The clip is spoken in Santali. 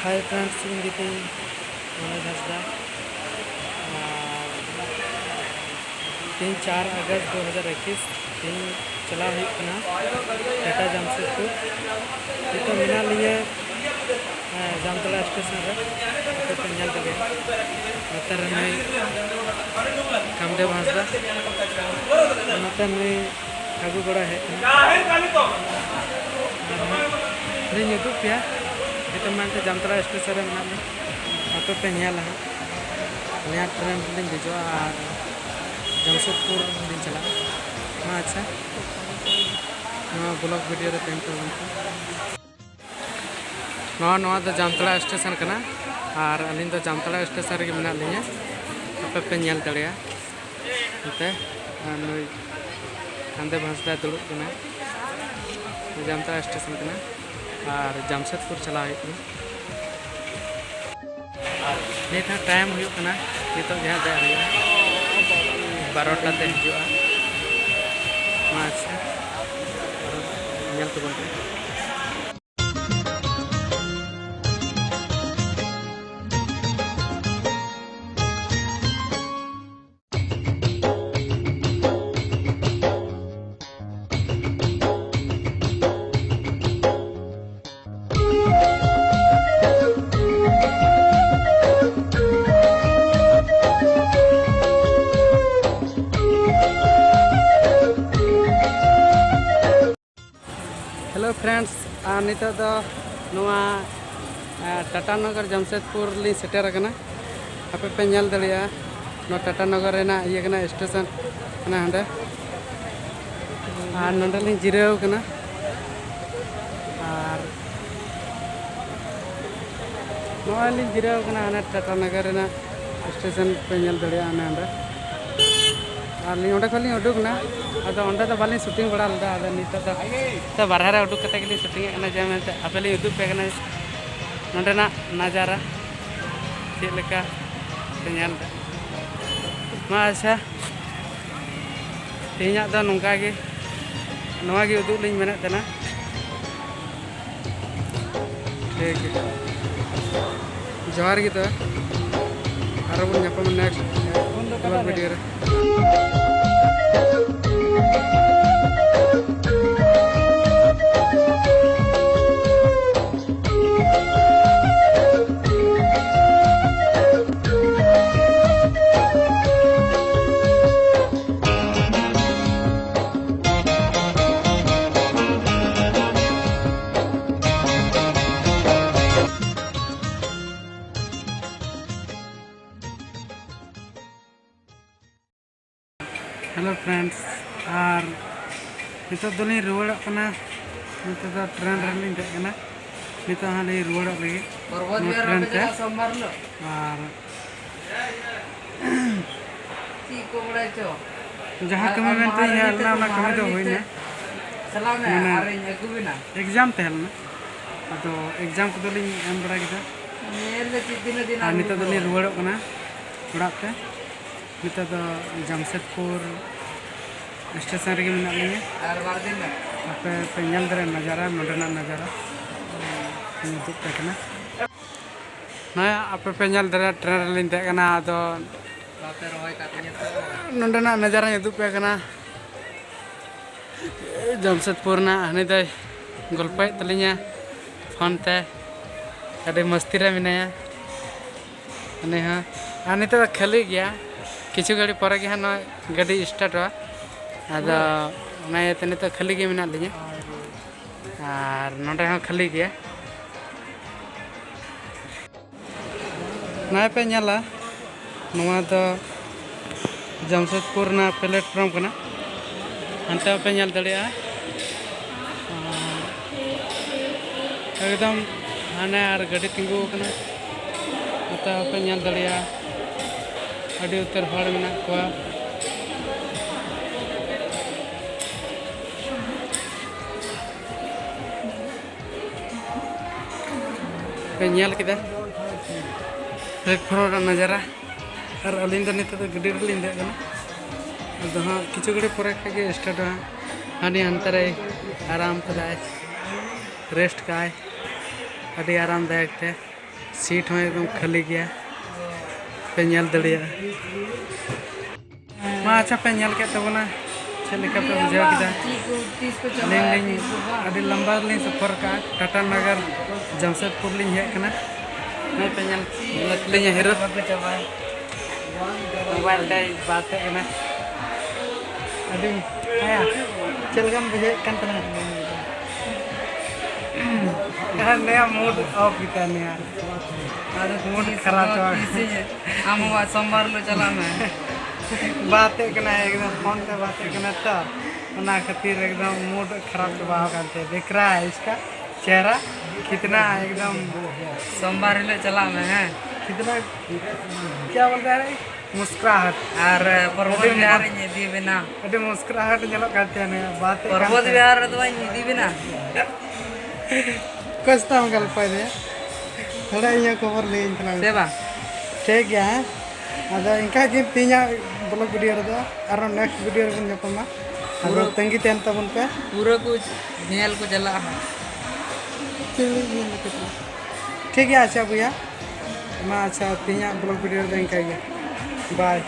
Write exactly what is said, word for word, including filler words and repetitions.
Hi friends, ᱤᱧ ᱜᱮᱛᱤᱧ ᱢᱚᱱᱳᱡᱽ ᱦᱟᱸᱥᱫᱟ᱾ ᱟᱨ ᱛᱮᱦᱮᱧ ᱪᱟᱨ ᱟᱜᱚᱥᱴ ᱫᱩ ᱦᱟᱡᱟᱨ ᱮᱠᱩᱥ, ᱛᱮᱦᱮᱧ ᱪᱟᱞᱟᱣ ᱦᱩᱭᱩᱜ ᱠᱟᱱᱟ ᱴᱟᱴᱟ ᱡᱟᱢᱥᱮᱫᱽᱯᱩᱨ᱾ ᱱᱤᱛᱚᱜ ᱢᱮᱱᱟᱜ ᱞᱤᱧᱟᱹ, ᱮᱸ, ᱡᱟᱢᱛᱟᱲᱟ ᱥᱴᱮᱥᱚᱱ ᱨᱮ᱾ ᱟᱯᱮ ᱯᱮ ᱧᱮᱞ ᱫᱟᱲᱮᱭᱟᱜᱼᱟ, ᱱᱚᱛᱮ ᱨᱮ ᱱᱩᱭ ᱠᱟᱢᱫᱮᱵ ᱦᱟᱸᱥᱫᱟ, ᱱᱚᱛᱮ ᱱᱩᱭ ᱟᱹᱜᱩ ᱜᱚᱲᱚ ᱦᱮᱡ ᱠᱟᱱᱟ᱾ ᱟᱨ ᱦᱟᱸᱜ ᱞᱤᱧ ᱩᱫᱩᱜ ᱯᱮᱭᱟ, ᱱᱤᱛᱚᱜ ᱢᱟ ᱮᱱᱛᱮ ᱡᱟᱢᱛᱟᱲᱟ ᱥᱴᱮᱥᱚᱱ ᱨᱮ ᱢᱮᱱᱟᱜ ᱞᱤᱧ᱾ ᱟᱯᱮ ᱯᱮ ᱧᱮᱞᱟ ᱦᱟᱸᱜ, ᱱᱚᱣᱟ ᱴᱨᱮᱱ ᱨᱮᱞᱤᱧ ᱫᱮᱡᱚᱜᱼᱟ ᱟᱨ ᱡᱟᱢᱥᱮᱫᱽᱯᱩᱨ ᱞᱤᱧ ᱪᱟᱞᱟᱜᱼᱟ᱾ ᱢᱟ ᱟᱪᱪᱷᱟ, ᱱᱚᱣᱟ ᱵᱞᱚᱜ ᱵᱷᱤᱰᱤᱭᱳ ᱨᱮ ᱛᱟᱦᱮᱱ ᱛᱟᱵᱚᱱ ᱯᱮ᱾ ᱱᱚᱣᱟ, ᱱᱚᱣᱟ ᱫᱚ ᱡᱟᱢᱛᱟᱲᱟ ᱥᱴᱮᱥᱚᱱ ᱠᱟᱱᱟ ᱟᱨ ᱟᱹᱞᱤᱧ ᱫᱚ ᱡᱟᱢᱛᱟᱲᱟ ᱥᱴᱮᱥᱚᱱ ᱨᱮᱜᱮ ᱢᱮᱱᱟᱜ ᱞᱤᱧᱟᱹ᱾ ᱟᱯᱮ ᱯᱮ ᱧᱮᱞ ᱫᱟᱲᱮᱭᱟᱜᱼᱟ ᱱᱚᱛᱮ, ᱟᱨ ᱱᱩᱭ ᱠᱟᱢᱫᱮᱵ ᱦᱟᱸᱥᱫᱟ ᱫᱩᱲᱩᱵ ᱠᱟᱱᱟᱭ᱾ ᱡᱟᱢᱛᱟᱲᱟ ᱥᱴᱮᱥᱚᱱ ᱠᱟᱱᱟ ᱟᱨ ᱡᱟᱢᱥᱮᱫᱽᱯᱩᱨ ᱪᱟᱞᱟᱣ ᱦᱩᱭᱩᱜ ᱠᱟᱱᱟ᱾ ᱱᱤᱛ ᱦᱚᱸ ᱴᱟᱭᱤᱢ ᱦᱩᱭᱩᱜ ᱠᱟᱱᱟ, ᱱᱤᱛᱚᱜ ᱜᱮ ᱦᱟᱸᱜ ᱫᱮᱡ ᱦᱩᱭᱩᱜᱼᱟ, ᱵᱟᱨᱚᱴᱟ ᱛᱮ ᱦᱤᱡᱩᱜᱼᱟ᱾ ᱢᱟ ᱟᱪᱪᱷᱟ, ᱧᱮᱞ ᱛᱟᱵᱚᱱ ᱯᱮ᱾ Hello friends, ᱟᱨ ᱱᱤᱛᱚᱜ ᱫᱚ ᱱᱚᱣᱟ, ᱮ, ᱴᱟᱴᱟ ᱱᱚᱜᱚᱨ ᱡᱟᱢᱥᱮᱫᱽᱯᱩᱨ ᱞᱤᱧ ᱥᱮᱴᱮᱨ ᱟᱠᱟᱱᱟ᱾ ᱟᱯᱮ ᱯᱮ ᱧᱮᱞ ᱫᱟᱲᱮᱭᱟᱜᱼᱟ, ᱱᱚᱣᱟ ᱴᱟᱴᱟ ᱱᱚᱜᱚᱨ ᱨᱮᱱᱟᱜ ᱤᱭᱟᱹ ᱠᱟᱱᱟ, ᱥᱴᱮᱥᱚᱱ ᱠᱟᱱᱟ ᱦᱟᱸᱰᱮ᱾ ᱟᱨ ᱱᱚᱸᱰᱮ ᱞᱤᱧ ᱡᱤᱨᱟᱹᱣ ᱠᱟᱱᱟ᱾ ᱟᱨ ᱱᱚᱜᱼᱚᱭ ᱞᱤᱧ ᱡᱤᱨᱟᱹᱣ ᱠᱟᱱᱟ ᱦᱟᱱᱮ ᱴᱟᱴᱟ ᱱᱚᱜᱚᱨ ᱨᱮᱱᱟᱜ ᱥᱴᱮᱥᱚᱱ ᱯᱮ ᱧᱮᱞ ᱫᱟᱲᱮᱭᱟᱜᱼᱟ ᱚᱱᱮ ᱚᱸᱰᱮ᱾ ᱟᱨ ᱞᱤᱧ ᱚᱸᱰᱮ ᱠᱷᱚᱱ ᱞᱤᱧ ᱩᱰᱩᱠ ᱮᱱᱟ, ᱟᱫᱚ ᱚᱸᱰᱮ ᱫᱚ ᱵᱟᱹᱞᱤᱧ ᱥᱩᱴᱤᱝ ᱵᱟᱲᱟ ᱞᱮᱫᱟ᱾ ᱟᱫᱚ ᱱᱤᱛᱚᱜ ᱫᱚ, ᱫᱚ ᱵᱟᱨᱦᱮ ᱨᱮ ᱩᱰᱩᱠ ᱠᱟᱛᱮ ᱜᱮᱞᱤᱧ ᱥᱩᱴᱤᱝ ᱮᱫ ᱠᱟᱱᱟ, ᱡᱮ ᱢᱮᱱᱛᱮ ᱟᱯᱮ ᱞᱤᱧ ᱩᱫᱩᱜ ᱯᱮ ᱠᱟᱱᱟ ᱱᱚᱸᱰᱮᱱᱟᱜ ᱱᱟᱡᱟᱨᱟ ᱪᱮᱫ ᱞᱮᱠᱟ ᱯᱮ ᱧᱮᱞ ᱮᱫᱟ᱾ ᱢᱟ ᱟᱪᱪᱷᱟ, ᱛᱮᱦᱮᱧᱟᱜ ᱫᱚ ᱱᱚᱝᱠᱟ ᱜᱮ, ᱱᱚᱣᱟ ᱜᱮ ᱩᱫᱩᱜ ᱞᱤᱧ ᱢᱮᱱᱮᱫ ᱛᱟᱦᱮᱱᱟ᱾ ᱴᱷᱤᱠ ᱜᱮᱭᱟ᱾ ᱡᱚᱦᱟᱨ ᱜᱮ ᱛᱚᱵᱮ, ᱟᱨᱚ ᱵᱚᱱ ᱧᱟᱯᱟᱢᱟ next vlog video ᱨᱮ᱾ Hello friends, ᱟᱨ ᱱᱤᱛᱚᱜ ᱫᱚᱞᱤᱧ ᱨᱩᱣᱟᱹᱲᱚᱜ ᱠᱟᱱᱟ᱾ ᱱᱤᱛᱚᱜ ᱫᱚ ᱴᱨᱮᱱ ᱨᱮᱞᱤᱧ ᱫᱮᱡ ᱠᱟᱱᱟ᱾ ᱱᱤᱛᱚᱜ ᱦᱟᱸᱜ ᱞᱤᱧ ᱨᱩᱣᱟᱹᱲᱚᱜ ᱞᱟᱹᱜᱤᱫ ᱱᱚᱣᱟ ᱴᱨᱮᱱ ᱛᱮ᱾ ᱟᱨ ᱡᱟᱦᱟᱸ ᱠᱟᱹᱢᱤ ᱢᱮᱱᱛᱮ ᱤᱧ ᱦᱮᱡ ᱞᱮᱱᱟ, ᱚᱱᱟ ᱠᱟᱹᱢᱤ ᱫᱚ ᱦᱩᱭᱱᱟ᱾ ᱢᱟᱱᱮ exam ᱛᱟᱦᱮᱸ ᱞᱮᱱᱟ, ᱟᱫᱚ exam ᱠᱚᱫᱚ ᱞᱤᱧ ᱮᱢ ᱵᱟᱲᱟ ᱠᱮᱫᱟ᱾ ᱟᱨ ᱱᱤᱛᱚᱜ ᱫᱚᱞᱤᱧ ᱨᱩᱣᱟᱹᱲᱚᱜ ᱠᱟᱱᱟ ᱚᱲᱟᱜ ᱛᱮ᱾ ᱱᱤᱛᱚᱜ ᱫᱚ ᱡᱟᱢᱥᱮᱫᱽᱯᱩᱨ ᱥᱴᱮᱥᱚᱱ ᱨᱮᱜᱮ ᱢᱮᱱᱟᱜ ᱞᱤᱧᱟ᱾ ᱟᱯᱮ ᱯᱮ ᱧᱮᱞ ᱫᱟᱲᱮᱭᱟᱜᱼᱟ ᱱᱟᱡᱟᱨᱟ, ᱱᱚᱰᱮᱱᱟᱜ ᱱᱟᱡᱟᱨᱟ ᱤᱧ ᱩᱫᱩᱜ ᱯᱮ ᱠᱟᱱᱟ᱾ ᱱᱚᱜᱼᱚᱭ ᱟᱯᱮ ᱯᱮ ᱧᱮᱞ ᱫᱟᱲᱮᱭᱟᱜᱼᱟ, ᱴᱨᱮᱱ ᱨᱮᱞᱤᱧ ᱫᱮᱡ ᱠᱟᱱᱟ᱾ ᱟᱫᱚ ᱱᱚᱰᱮᱱᱟᱜ ᱱᱟᱡᱟᱨᱟᱧ ᱩᱫᱩᱜ ᱯᱮ ᱠᱟᱱᱟ᱾ ᱡᱟᱢᱥᱮᱫᱽᱯᱩᱨ ᱨᱮᱱᱟᱜ ᱦᱟᱹᱱᱤ ᱫᱚᱭ ᱜᱚᱞᱯᱚᱭᱮᱫ ᱛᱟᱹᱞᱤᱧᱟ ᱯᱷᱳᱱ ᱛᱮ, ᱟᱹᱰᱤ ᱢᱚᱥᱛᱤ ᱨᱮ ᱢᱮᱱᱟᱭᱟ ᱩᱱᱤ ᱦᱚᱸ᱾ ᱟᱨ ᱱᱤᱛᱚᱜ ᱫᱚ ᱠᱷᱟᱹᱞᱤ ᱜᱮᱭᱟ, ᱠᱤᱪᱷᱩ ᱜᱷᱟᱹᱲᱤᱡ ᱯᱚᱨᱮ ᱜᱮ ᱦᱟᱸᱜ ᱱᱚᱣᱟ ᱜᱟᱹᱰᱤ ᱥᱴᱟᱨᱴᱚᱜᱼᱟ᱾ ᱟᱫᱚ ᱚᱱᱟ ᱤᱭᱟᱹᱛᱮ ᱱᱤᱛᱚᱜ ᱠᱷᱟᱹᱞᱤ ᱜᱮ ᱢᱮᱱᱟᱜ ᱞᱤᱧᱟ᱾ ᱟᱨ ᱱᱚᱰᱮ ᱦᱚᱸ ᱠᱷᱟᱹᱞᱤ ᱜᱮᱭᱟ᱾ ᱱᱚᱜᱼᱚᱭ ᱯᱮ ᱧᱮᱞᱟ, ᱱᱚᱣᱟ ᱫᱚ ᱡᱟᱢᱥᱮᱫᱽᱯᱩᱨ ᱨᱮᱱᱟᱜ platform ᱠᱟᱱᱟ᱾ ᱦᱟᱱᱛᱮ ᱦᱚᱸᱯᱮ ᱧᱮᱞ ᱫᱟᱲᱮᱭᱟᱜᱼᱟ, ᱮᱠᱫᱚᱢ ᱦᱟᱱᱮ ᱟᱨ ᱜᱟᱹᱰᱤ ᱛᱤᱸᱜᱩ ᱟᱠᱟᱱᱟ᱾ ᱱᱚᱛᱮ ᱦᱚᱸᱯᱮ ᱧᱮᱞ ᱫᱟᱲᱮᱭᱟᱜᱼᱟ, ᱟᱹᱰᱤ ᱩᱛᱟᱹᱨ ᱦᱚᱲ ᱢᱮᱱᱟᱜ ᱠᱚᱣᱟ᱾ ᱯᱮ ᱧᱮᱞ ᱠᱮᱫᱟ platform ᱨᱮᱱᱟᱜ ᱱᱟᱡᱟᱨᱟ᱾ ᱟᱨ ᱟᱹᱞᱤᱧ ᱫᱚ ᱱᱤᱛᱚᱜ ᱫᱚ ᱜᱟᱹᱰᱤ ᱨᱮᱞᱤᱧ ᱫᱮᱡ ᱠᱟᱱᱟ᱾ ᱟᱫᱚ ᱦᱟᱸᱜ ᱠᱤᱪᱷᱩ ᱜᱷᱟᱹᱲᱤᱡ ᱯᱚᱨᱮ ᱠᱷᱟᱡ ᱜᱮ ᱥᱴᱟᱨᱴᱚᱜᱼᱟ᱾ ᱦᱟᱹᱱᱤ ᱦᱟᱱᱛᱮ ᱨᱮᱭ ᱟᱨᱟᱢ ᱠᱟᱫᱟᱭ, ᱨᱮᱥᱴ ᱠᱟᱜᱼᱟᱭ ᱟᱹᱰᱤ ᱟᱨᱟᱢ ᱫᱟᱭᱚᱠ ᱛᱮ᱾ ᱥᱤᱴ ᱦᱚᱸ ᱮᱠᱫᱚᱢ ᱠᱷᱟᱹᱞᱤ ᱜᱮᱭᱟ, ᱯᱮ ᱧᱮᱞ ᱫᱟᱲᱮᱭᱟᱜᱼᱟ᱾ ᱢᱟ ᱟᱪᱪᱷᱟ, ᱯᱮ ᱧᱮᱞ ᱠᱮᱫ ᱛᱟᱵᱚᱱᱟ, ᱪᱮᱫ ᱞᱮᱠᱟ ᱯᱮ ᱵᱩᱡᱷᱟᱹᱣ ᱠᱮᱫᱟ? ᱟᱹᱞᱤᱧ ᱞᱤᱧ ᱟᱹᱰᱤ ᱞᱟᱢᱵᱟ ᱞᱤᱧ ᱥᱚᱯᱷᱚᱨ ᱠᱟᱜᱼᱟ, ᱴᱟᱴᱟ ᱱᱟᱜᱟᱨ ᱡᱟᱢᱥᱮᱫᱽᱯᱩᱨ ᱞᱤᱧ ᱦᱮᱡ ᱠᱟᱱᱟ᱾ ᱱᱚᱜᱼᱚᱭ ᱯᱮ ᱧᱮᱞ ᱧᱮᱞ ᱛᱤᱧᱟ ᱦᱤᱨᱳ᱾ ᱢᱳᱵᱟᱭᱤᱞ ᱛᱮᱭ ᱵᱟᱛᱮᱜ ᱠᱟᱱᱟ᱾ ᱟᱹᱰᱤ ᱦᱮᱸ, ᱪᱮᱫ ᱞᱮᱠᱟᱢ ᱵᱩᱡᱷᱟᱹᱣᱮᱫ ᱠᱟᱱ ᱛᱟᱞᱟᱝᱟ? ᱱᱮᱭᱟ ᱢᱩᱰ ᱚᱯᱷ ᱜᱮᱛᱟ ᱱᱮᱭᱟ᱾ ᱟᱫᱚ ᱢᱩᱰ ᱛᱤᱥ ᱠᱷᱟᱨᱟᱯ ᱫᱚ ᱪᱟᱵᱟ᱾ ᱛᱤᱥ ᱤᱧ, ᱟᱢ ᱦᱚᱸ ᱥᱳᱢᱵᱟᱨ ᱦᱤᱞᱳᱜ ᱪᱟᱞᱟᱜ ᱢᱮ᱾ ᱵᱟᱛᱮᱜ ᱠᱟᱱᱟ ᱮᱠᱫᱚᱢ, ᱯᱷᱳᱱ ᱛᱮ ᱵᱟᱛᱮᱜ ᱠᱟᱱᱟ ᱛᱚ, ᱚᱱᱟ ᱠᱷᱟᱹᱛᱤᱨ ᱮᱠᱫᱚᱢ ᱢᱩᱰ ᱠᱷᱟᱨᱟᱯ ᱪᱟᱵᱟ ᱟᱠᱟᱱ ᱛᱟᱭᱟ᱾ ᱫᱮᱠᱷ ᱨᱟᱦᱟ ᱦᱮ ᱤᱥᱠᱟ ᱪᱮᱦᱨᱟ ᱠᱤᱛᱱᱟ ᱮᱠᱫᱚᱢ᱾ ᱥᱳᱢᱵᱟᱨ ᱦᱤᱞᱳᱜ ᱪᱟᱞᱟᱜ ᱢᱮ, ᱦᱮᱸ᱾ ᱠᱤᱛᱱᱟ ᱠᱭᱟ ᱵᱚᱞᱛᱮ ᱦᱮ ᱨᱮ? ᱢᱩᱥᱠᱨᱟᱦᱟᱴ᱾ ᱟᱨ ᱯᱚᱨᱵᱚᱛ ᱟᱹᱰᱤ ᱵᱤᱦᱟᱨ ᱢᱚᱡᱽ᱾ ᱤᱧ ᱤᱫᱤ ᱵᱮᱱᱟ᱾ ᱟᱹᱰᱤ ᱢᱩᱥᱠᱨᱟᱦᱟᱴ ᱧᱮᱞᱚᱜ ᱠᱟᱱ ᱛᱟᱦᱮᱸ ᱱᱩᱭᱟᱜ ᱵᱟᱛᱮᱜ ᱠᱟᱱ ᱯᱚᱨᱵᱚᱛ ᱛᱟᱦᱮᱸ᱾ ᱵᱤᱦᱟᱨ ᱨᱮᱫᱚ ᱵᱟᱹᱧ ᱤᱫᱤ ᱵᱮᱱᱟ᱾ ᱠᱚᱥᱛᱟᱢ ᱜᱚᱞᱯᱚᱭ ᱫᱟᱭᱟ᱾ ᱛᱷᱚᱲᱟ ᱤᱧᱟᱹᱜ ᱠᱷᱚᱵᱚᱨ ᱞᱟᱹᱭᱟᱹᱧ ᱛᱟᱞᱟᱝ ᱢᱮ᱾ ᱥᱮ ᱵᱟᱝ? ᱴᱷᱤᱠ ᱜᱮᱭᱟ, ᱦᱮᱸ᱾ ᱟᱫᱚ ᱤᱱᱠᱟ ᱜᱮ ᱛᱮᱦᱮᱧᱟᱜ ᱵᱞᱚᱜ ᱵᱷᱤᱰᱤᱭᱳ ᱨᱮᱫᱚ, ᱟᱨᱦᱚᱸ ᱱᱮᱠᱥᱴ ᱵᱷᱤᱰᱤᱭᱳ ᱨᱮᱵᱚᱱ ᱧᱟᱯᱟᱢᱟ᱾ ᱟᱫᱚ ᱯᱩᱨᱟᱹ ᱛᱟᱺᱜᱤ ᱛᱟᱦᱮᱱ ᱛᱟᱵᱚᱱ ᱯᱮ᱾ ᱯᱩᱨᱟᱹ ᱠᱚ ᱧᱮᱞ ᱠᱚ ᱪᱟᱞᱟᱜᱼᱟ ᱦᱟᱸᱜ᱾ ᱪᱮᱫ ᱞᱟᱹᱜᱤᱫ ᱧᱮᱞ ᱠᱚ ᱪᱟᱞᱟᱜᱼᱟ? ᱴᱷᱤᱠ ᱜᱮᱭᱟ, ᱟᱪᱪᱷᱟ ᱵᱚᱭᱦᱟ, ᱢᱟ ᱟᱪᱪᱷᱟ, ᱛᱮᱦᱮᱧᱟᱜ ᱵᱞᱚᱜ ᱵᱷᱤᱰᱤᱭᱳ ᱨᱮᱫᱚ ᱤᱱᱠᱟ ᱜᱮ᱾ ᱵᱟᱭ᱾